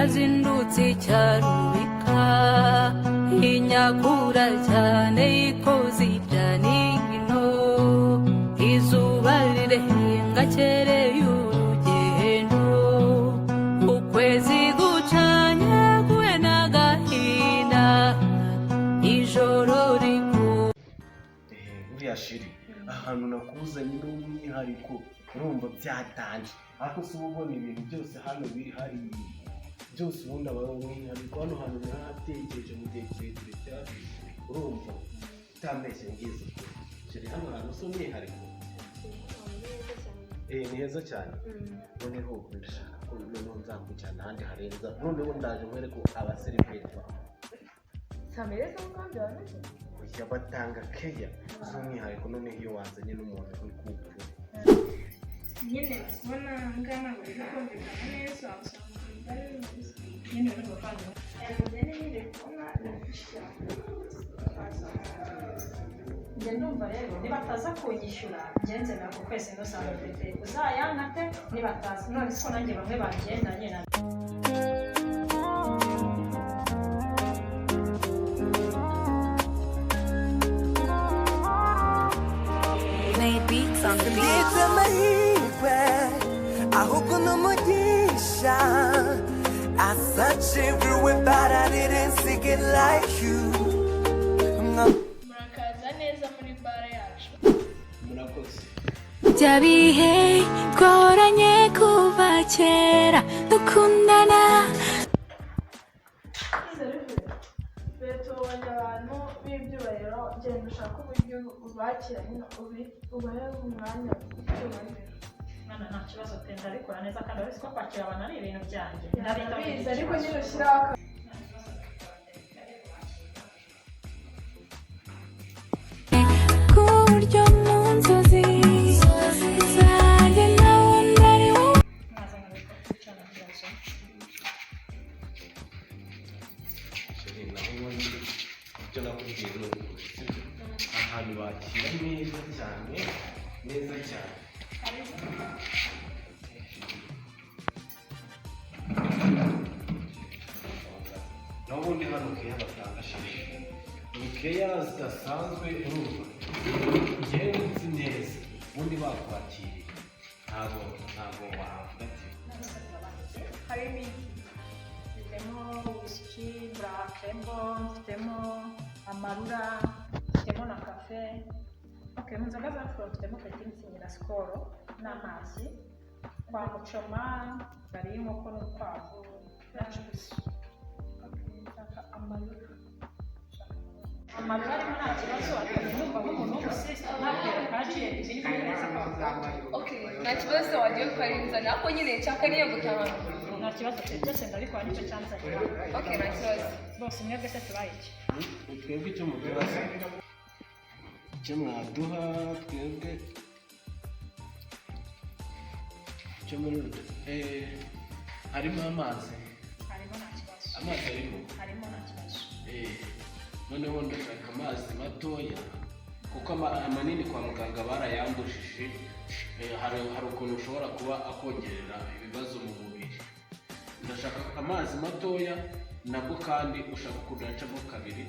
Yazindutse icyarubika inyakura cyane, ikoze irya nino, izuba rirenga kereye urugendo, ukwezi gucanye guhe n'agahinda, ijoro rikuye. Buriya chérie, ahantu nakuzanye n'umwihariko, urumva byatanje, ariko si uba ubona ibintu byose hano biri hariya byose, ubundi aba ari umwihariko. Hano hantu narahatekereje mu gihe kirekire cyane, urumva utambeshye ngize chérie, hano hantu si umwihariko? Ni heza cyane. Noneho ndashaka ko noneho nzakujyana ahandi harenza. Noneho ndaje nkwereke abaseriveri bawe. Samereza nk'uko bameze. Oya, batanga keya z'umwihariko. Noneho iyo wazanye n'umuntu uri couple. Nyine kubona ahangaha ntabwo biri kumvikana neza, usanga byari bimeze nyine n'umuvandimwe nyine nyine kubona birafasha. Njye ndumva rero nibataza kunyishyura ngenze nako kwezi ndosanga mfite uzayankate nibataza. None siko nanjye bamwe bagendanye na Made beats on the beat. Ndetse amahirwe ahubwo ni umugisha. I search everywhere but I didn't see it like you. Murakaza neza muri bare yacu. Murakoze. Bya bihe twahoranye kuva kera dukundana. Serivisi tubonye abantu b'ibyubahiro, genda ushake uburyo ubakira nyine, ubahe umwanya w'icyubahiro. Mwana, nta kibazo pe, ndabikora neza kandi urabizi ko kwakira abantu ari ibintu byanjye, ndabitaho. Ndabizi, ariko nyine ushyiraho aka Ku buryo mu nzozi zanjye nawe ari wowe. Mwaza nkabikora kwicara kibazo. Chérie, naho ubundi ibyo nakubwiye ni ukuri, sibyo? Ahantu bakira neza cyane, neza cyane. Naho ubundi hano keya batanga, chérie, ni keya zidasanzwe. Urumva njyewe nzi neza, ubundi bakwakiriye ntabwo wavuga ati. Harimo iki? Mfitemo whisky, Black Label, mfitemo Amarula, mfitemo na kafe. Okay, mu nzoga za furo mfitemo Petit Mützig na Skol n'amazi. Kwa mucoma hari inkoko n'urukwavu na chips. Nshaka Amarula. Amarula arimo nta kibazo, ariko numva nk'umuntu w'umusista nabwira kajiye ibiri neza ko Okay, nta kibazo, wagiye ukarinzana, ariko nyine nshaka niyo gutaha. Nta kibazo pe, byose ndabikora, nicyo cyanzanye. Okay, nta kibazo. Bose mwebwe se tubaye iki? Twebwe icyo muduha se, icyo mwaduha twebwe, icyo muri harimo amazi. Harimo, nta kibazo. Amazi arimo? Harimo, nta kibazo. Noneho ndashaka amazi matoya kuko amanini kwa muganga barayambujije. Hari ukuntu ushobora kuba akongerera ibibazo mu mubiri. Ndashaka amazi matoya nabwo, kandi ushaka ukuntu yacamo kabiri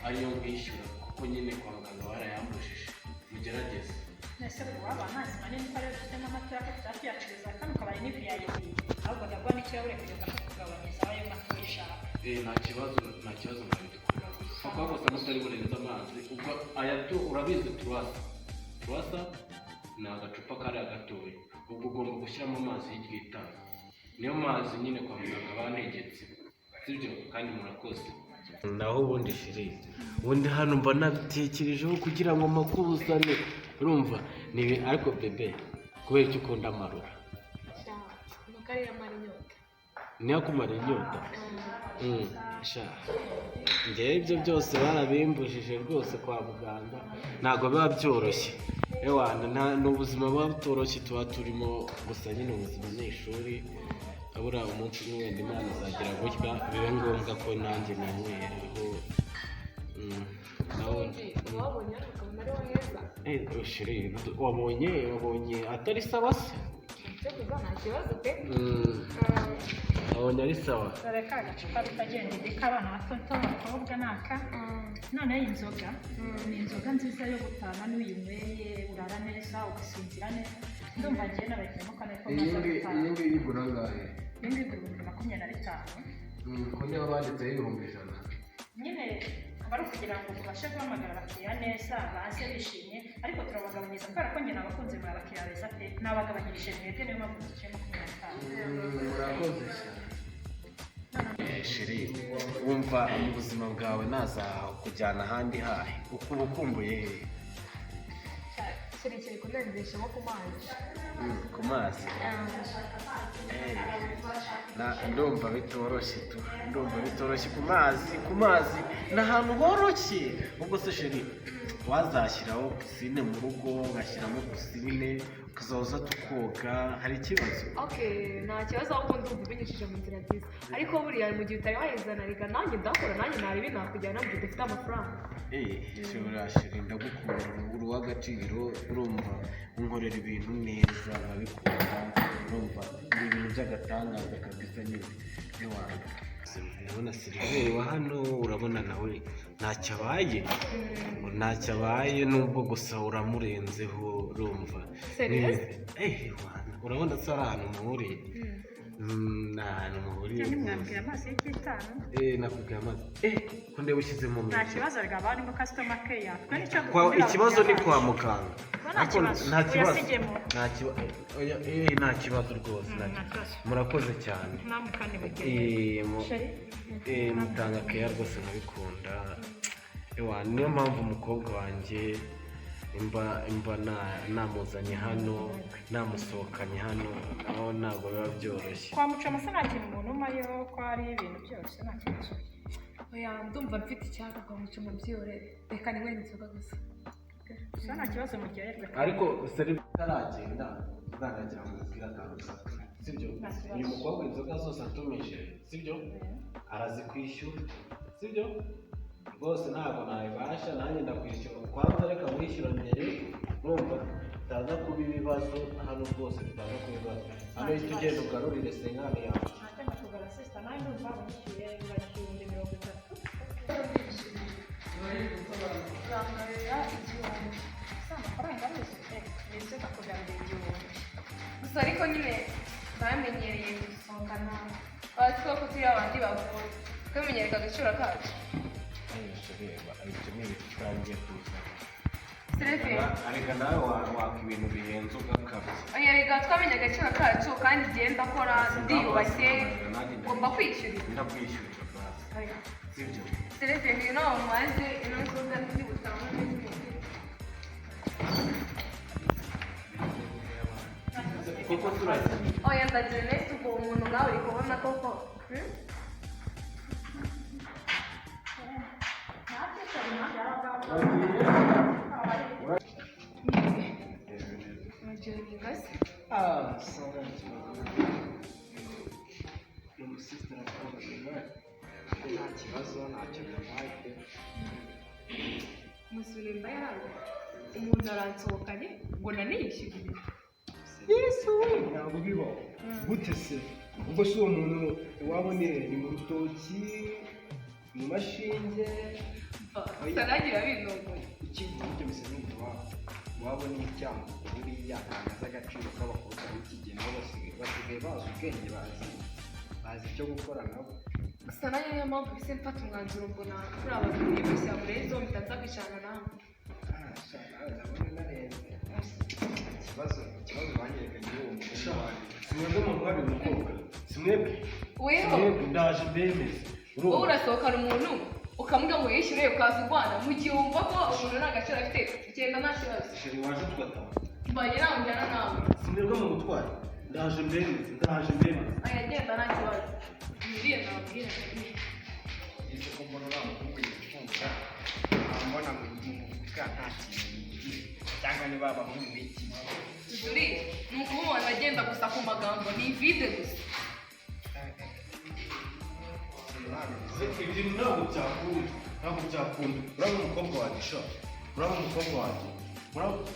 ariyo nkishyura, kuko nyine kwa muganga barayambujije. Mugerageze. Ese buri waba amazi manini ko ariyo dufitemo amatoya, ko tutaba tuyacururiza kano kabari ni VIP, ahubwo ndaguha n'ikirahure kugira ngo mbashe kugabanyiriza ayo matoya ushaka. Nta kibazo, nta kibazo, mwabidukora gusa kuko gusa mutari burenze amazi. Ubwo aya tu urabizi, turasa turasa ni agacupa kariya gatoya, ubwo ugomba gushyiramo amazi y'iryitanu, niyo mazi nyine kwa muganga bantegetse, sibyo? Kandi murakoze. Naho ubundi chérie, ubundi hano mba nabitekerejeho kugira ngo makuzane, urumva ni ariko bébé, kubera icyo ukunda Amarula? Nuko ariyo amara inyota. Niyo akumara inyota. Sha, njyewe ibyo byose barabimbujije rwose kwa muganga, ntabwo biba byoroshye. Ewana, ni ubuzima buba butoroshye tuba turimo, gusa nyine ubuzima ni ishuri. Abura umunsi umwe wenda Imana izagira gutya bibe ngombwa ko nanjye ninyweraho. Naho Wabonye hano ukabona ariho heza? Chérie, wabonye atari sawa se? Icyo kuza nta kibazo pe. Abonye ari sawa. Dore ka gacupa bitagenda ibika abana bato b'abakobwa ni aka. Noneho iyi nzoga ni inzoga nziza yo gutana, n'uyinyweye urara neza, ugasinzira neza. Ndumva ngiye nabagiyemo kane ko Iyi maze ngiyi, gutaha. iyi ngiyi igura angahe? Iyi ngiyi igura 25,000. Ko niba banditseho 100,000? Nyine aba ari ukugira ngo tubashe guhamagara abakiriya neza, baze bishimye, ariko turabagabanyiriza kubera ko njye nabakunze, muri abakiriya beza pe. Nabagabanyirije mwebwe, niyo mpamvu duciye 25. Murakoze cyane. Chéri, wumva mu buzima bwawe naza kujyana ahandi hahe? Ukuba ukumbuye hehe? Chéri, kiri kunezesha nko ku mazi. Ku mazi? Ndumva bitoroshye tu, ndumva bitoroshye ku mazi. Ku mazi ni ahantu horoshye. Ubwo se chéri, wazashyiraho piscine mu rugo, ugashyiramo piscine ukazaza tukoga, hari ikibazo? Okay, nta kibazo, ahubwo ndumva ubinyujije mu nzira nziza. Ariko buriya mu gihe utari wayizana, reka nanjye ndakora, nanjye naribi nakujyana mu gihe udafite amafaranga. Shobora chéri, ndagukunda, uri uw'agaciro. Urumva unkorera ibintu neza nkabikunda. Urumva ni ibintu by'agatangaza kabisa nyine ewana. Urabona serveur wa hano, urabona nawe ntacyo abaye, ntacyo abaye, nubwo gusa uramurenzeho, urumva. Serious? Wana, urabona se ari ahantu muhuriye? Ni ahantu muhuriye. Ntimwambwira amazi y'icyitanu? Nakubwiye amazi. Ko ndeba ushyizemo Nta menshi. kibazo, rega barimo customer care, twe nicyo Kwa, dukundira ikibazo ni abakiriya kwa bacu. muganga. Nta Ariko kibazo. nta kibazo. Uyasigemo. Nta kibazo, nta kibazo rwose, nta Nta kibazo. kibazo. Murakoze cyane. Namwe kandi mugende. Eh, Chéri. mutanga keya rwose nkabikunda. Ewa, niyo mpamvu umukobwa wanjye imba namuzanye hano, namusohokanye hano, naho ntabwo biba byoroshye. Kwa Mucoma se nta kintu umuntu umayo, ko ari ibintu byose, nta kibazo? Oya, ndumva mfite icyaka kwa Mucoma, byihorere, reka ninywere inzoga gusa. Gusa nta kibazo, muryoherwe. Ariko serivisi itaragenda, nzanagira ngo mubwire akantu gato, sibyo? Nta kibazo. Uyu mukobwa inzoga zose atumije, sibyo, arazikwishyura, sibyo? Rwose ntabwo nabibasha, nanjye ndakwishyura. Kwanza reka mwishyura mbere, urumva bitaza kuba ibibazo hano rwose, bitaza kuba ibibazo hano. Ihita ugenda ugarurire 50 yawe. Ntacyo, ndakugara sister, nawe ndumva unyishyuye 30,000. Urangarurira 1000? Si amafaranga aruzuye, ndetse ndakugarurira 1000. Gusa ariko nyine bamenyereye gusohokana, bazi ko turi abandi bavuye, twamenyereka agaciro kacu. Reba, ibyo ni ibintu utangiye kuzana. Sereve. Areka nawe waka ibintu bihenze ugakabya. Oya, reka twamenye agaciro kacu, kandi igihe ndakora, ndiyubashye, ngomba kwishyurira. Ndakwishyurira basi, sibyo? Sereve, ngwino maze ino nzoga ndi butangwe. Koko turagiye? Oya, ndagiye nese. Ubwo umuntu nkawe uri kubona koko, Urajoininga se? Ah, sawa, ikibazo. Ni umusisiteri akora, nta kibazo, ntacyo bibaye pe. Musulimba yawe, umuntu aransohokanye ngo naniyishyurire. Yesu we, ntabwo bibaho. Gute se? Ubwo si uwo muntu iwabo ni ni mu rutoki, mu mashinge? Gusa nanjye biba. Ikivugo icyo bisa n'umuntu iwabo. Iwabo ni icyaha buriya ntabwo agaciro k'abakobwa b'iki gihe, nabo basigaye bazi ubwenge, bazi icyo gukora nabo. Gusa nanjye niyo mpamvu bise mfata umwanzuro, mbona turi abantu biyubashye murenzo, mpita nza kwicarana nawe. Ah, sha, nawe ndabona narenze. Ikibazo banyereka uwo mukobwa wanjye. Si mwebwe mutwara uyu mukobwa? Si mwebwe? Weho. Si mwebwe? Ndaje mbemeze. Wowe urasohokana umuntu ukamubwira ngo yishyure, ukaza urwana mu gihe wumva ko umuntu nta gaciro afite. Genda, nta kibazo. Chéri, waje tugataha. Mbanye nawe, njyana nawe. Si mwebwe mu mutware? Ndaje mbemeze, ndaje mbemeze. Oya, genda, nta kibazo. Niriye nababwira. Ese ko mbona uriya muhungu yifunga, mbona mu mufuka nta kintu yigira, cyangwa niba abahungu b'iki? Turi ni ukumubona agenda gusa ku magambo, ni vide gusa. Ibintu ntabwo byakunda, ntabwo byakunda. Urabona umukobwa wanjye sha, urabona umukobwa wanjye, urabona.